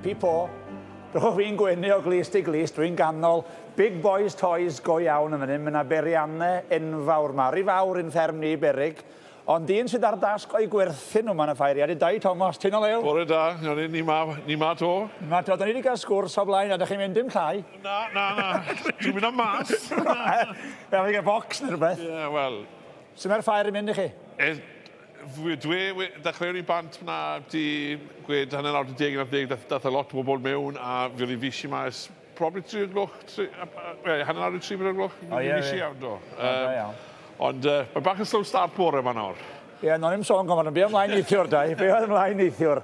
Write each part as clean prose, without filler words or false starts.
Pipo. Drychwch fi'n gwenu o glust i glust, dwi'n ganol Big Boys Toys go iawn yn fan hyn. Mae yna beriannau enfawr ma. Rhy fawr i'n fferm ni, berig. Ond un sydd ar dasg o'i gwerthu nhw ma'n y ffair ia, 'di Dai Thomas, ti'n o lew? Bore da, na ni, ni ma, ni ma to. Ma to, da ni wedi cael sgwrs o blaen a da chi'n mynd dim llai. Na, na, na, dwi'n mynd am mas. Ie, fi gael bocs neu rhywbeth. Ie, wel. Sut mae'r ffair yn mynd i chi? E, dwi, dechreuwn i bant na di gwed hanner awr di deg yn deg, dath, dath a lot o bobl mewn a fi o'n i fisi ma ers probably 3 o'r gloch, hanner awr i 3 o'r gloch. O ie, Fisi iawn do. O, da iawn. Ond mae bach yn slow start bore yma nawr. Ie, yeah, non i'n sôn gofyn, be ymlaen neithiwr, Dai, be oedd ymlaen neithiwr.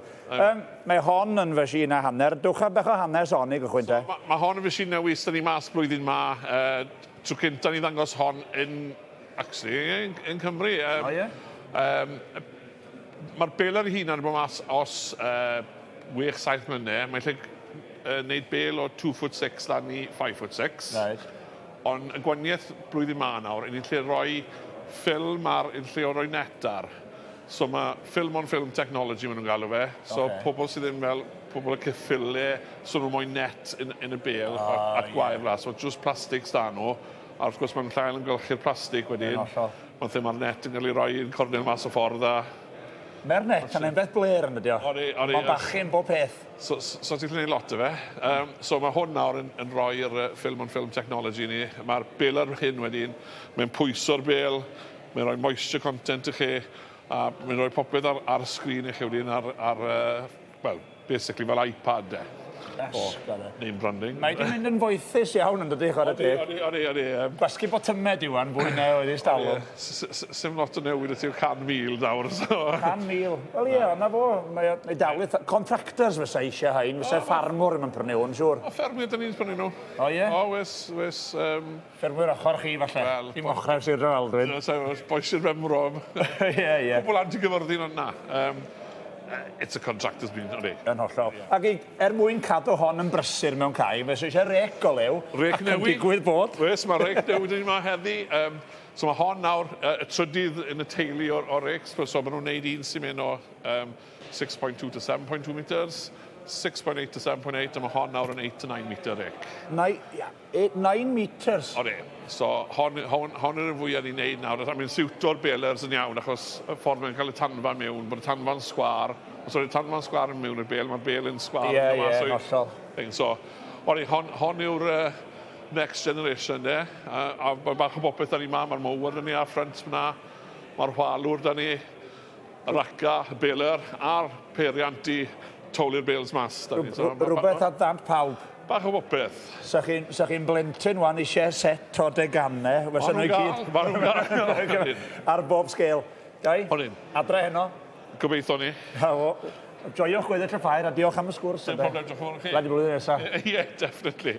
Mae hon yn fysin a hanner, dwch a bach o hanes hon i gychwyn te. So, mae ma hon yn fysin newydd, sy'n ni mas blwyddyn ma. Tro cynta ni ddangos hon yn, actually, yn Cymru. O ie? Mae'r bel ar ei hunan yn bod mas os 6-7 mlynedd. Mae'n lle wneud bel o 2 foot 6 lan i 5 foot 6. Right. Ond y gwaniaeth blwyddyn ma nawr, yn lle rhoi ffilm ar, yn lle o roi net ar. So mae film on film technology maen nhw'n galw fe. So pobl sydd ddim fel pobl y ceffyle, so nhw'n moyn net yn y bel at gwair fel. So just plastig sda nhw. A wrth gwrs mae'n llael yn golchi'r plastig wedyn. Yn hollol. Mae'n lle mae'r net yn cael ei roi yn cornel mas o ffordd a... Mae'r net yn beth bler yn ydi o? Odi, odi. Mae'n bachu'n bob peth. So ti'n gallu gwneud lot o fe. So mae hwn nawr yn rhoi'r film on film technology ni. Mae'r bel ar hyn wedyn, mae'n pwyso'r bel, mae'n rhoi moisture content i chi, a mae'n rhoi popeth ar sgrin i chi wedyn ar well, basically fel iPad de. Esgor. Name branding. Mae wedi mynd yn foethus iawn yn dydi, chwarae teg. Odi. Gwasgu botymau di wan, fwy na oedd ei stalwm. Sim lot o newid y ti'r 100,000 nawr. So. 100,000? Wel ie, na fo. Mae dal contractors fysa eisiau hain, fysa ffarmwr yn prynu hwn, siŵr. O, ffermwyr, da ni'n prynu nhw. O ie? O, wes, wes. Ffermwyr ochr chi, falle. Wel, Dim ochr Sir Drefaldwyn. Boi Sir Benfro. Ie. Pobl anti-gyfyrddin ond na. It's a contractor's been, odi. Yn hollol. Ac i, er mwyn cadw hon yn brysur mewn cae, fe eisiau rec o lew. Rec ac yn newi. Digwydd bod. Wes, mae rec newi dyn ni yma heddi. So mae hon nawr, y trydydd yn y teulu o'r recs. So maen nhw'n neud un sy'n mynd o 6.2 to 7.2 metres, 6.8 to 7.8, a mae hon nawr yn 8 to 9 metre rec. 9 metres? Odi. So hon yw'r fwyaf ni'n neud nawr. I mean, siwto'r balers yn iawn, achos y ffordd mae'n cael y tanfa mewn, bod y tanfa'n sgwar. Os oedd y tanfa'n sgwar yn mewn i'r bel, mae'r bel yn sgwar. Ie, ie, hollol. So, odi, hon yw'r next generation, de. A mae bach o bopeth da ni ma, mae'r mower da ni ar ffrynt yna, mae'r chwalwr da ni, y raca, y baler, a'r peiriant i towlu'r bales mas. Da ni. So, rhywbeth at ddant pawb. Bach o bopeth. Sa chi'n blentyn wan eisiau set o deganau, fysa nhw i gyd. Ma' nhw'n gael. Ar bob sgêl. Dai? Odyn. Adre heno? Gobeithio ni. Joiwch gweddill y ffair a diolch am y sgwrs. Dim problem, diolch yn fawr i chi. Glad i blwyddyn nesaf. Ie, definitely.